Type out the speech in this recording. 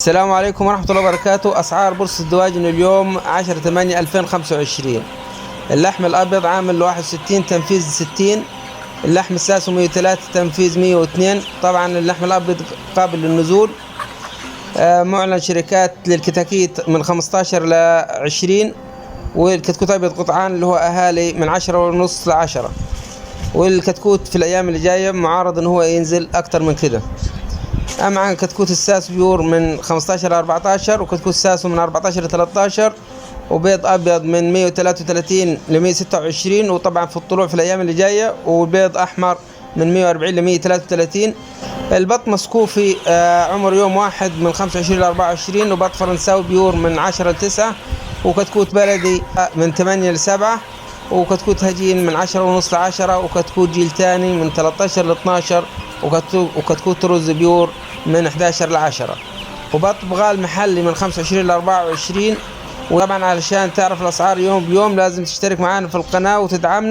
السلام عليكم ورحمة الله وبركاته. أسعار بورصة الدواجن اليوم 10/8/2025. اللحم الأبيض عامل 61 تنفيذ 60، اللحم الساسو 103 تنفيذ 102. طبعا اللحم الأبيض قابل للنزول. معلن شركات للكتاكيت من 15 ل 20، والكتكوت أبيض قطعان اللي هو أهالي من 10.5 ل 10، والكتكوت في الأيام اللي جاية معارض إن هو ينزل أكتر من كده. اما عن كتكوت الساس pure من 15 ل 14، وكتكوت ساسو من 14 ل 13، وبيض ابيض من 133 ل 126، وطبعا في الطلوع في الايام اللي جايه، وبيض احمر من 140 ل 133. البط مسكوفي عمر يوم واحد من 25 ل 24، وبط فرنساوي pure من 10 ل 9، وكتكوت بلدي من 8 ل 7، وكتكوت هجين من 10.5 ل 10، وكتكوت جيل تاني من 13 ل 12، وكتكوت رز pure من 11 ل 10، وبط بغال محلي من 25 ل 24. وطبعا علشان تعرف الاسعار يوم بيوم لازم تشترك معانا في القناة وتدعمنا.